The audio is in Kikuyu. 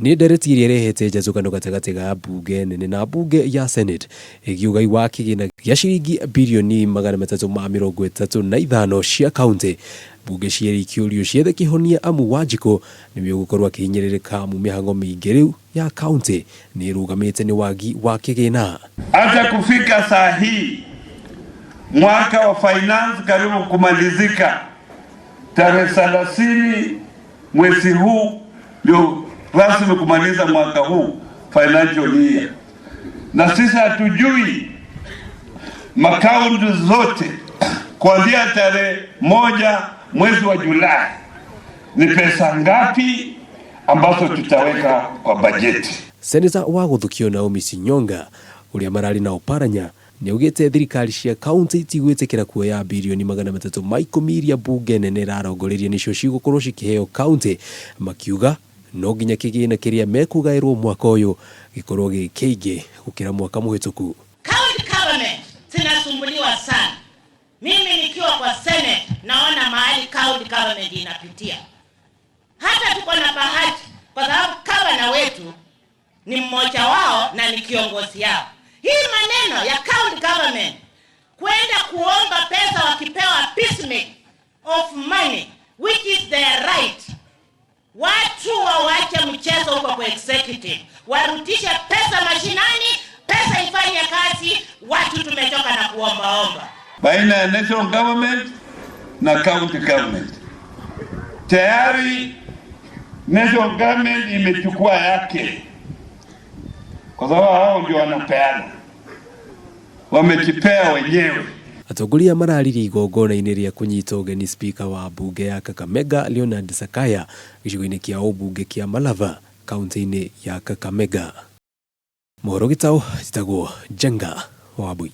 Nĩ ndereti ĩrĩa ĩrehete njacũkano gatagatĩ ga mbunge nene na mbunge ya Senate ĩgiĩ ũgai wa kĩgĩna gĩa ciringi birioni 335 cia kauntĩ. Mbunge cierĩ ikĩũrio ciethe kĩhonia amu Wanjikũ nĩwe ũgũkorwo akĩhinyĩrĩrĩka amu mĩhang'o mĩingĩ rĩu ya kauntĩ nĩ ĩrũgamĩte nĩ wagi wa kĩgĩna. Hata kufika saa hii mwaka wa finance karibu kumalizika, tarehe 30 mwezi huu ndio rasmi kumaliza mwaka huu financial year, na sisi hatujui makaunti zote kuanzia tarehe 1 mwezi wa Julai ni pesa ngapi ambazo tutaweka kwa bajeti. Seneta wa Gũthukio Naomi Sinyonga ũrĩa mararĩ na Oparanya nĩaugĩte thirikari cia kaunti itigwĩtĩkĩra kuoya birioni 310 iria mbunge nene ĩrarongoreria nĩcio cigũkorwo cikĩheo kaunti, makiuga no nginya kĩgĩna kĩrĩa mekũgaĩrwo mwaka ũyũ gĩkorwo gĩ kĩingĩ gũkĩra mwaka mũhĩtũku. County government zinasumbuliwa sana. Mimi nikiwa kwa Senate naona mahali county government inapitia. Hata tuko na bahati kwa sababu gavana wetu ni mmoja wao na ni kiongozi yao. Hii maneno ya county government kwenda kuomba pesa wakipewa piecemeal of money which is their right. Watu wawache mchezo huko kwa executive, warudishe pesa mashinani, pesa ifanye kazi. Watu tumechoka na kuombaomba. Baina ya national government na county government. Tayari national government imechukua yake, kwa sababu hao ndio wanapeana, wamejipea wenyewe. Atongoria mararirie igongona-inĩ rĩa kũnyita ũgeni spika wa mbunge ya Kakamega Leonard Sakaya gĩcigo-inĩ kĩa ũmbunge kĩa Malava kaunti-inĩ ya Kakamega. Mohoro Gĩtaũ, njĩtagwo Njenga wa Wambui.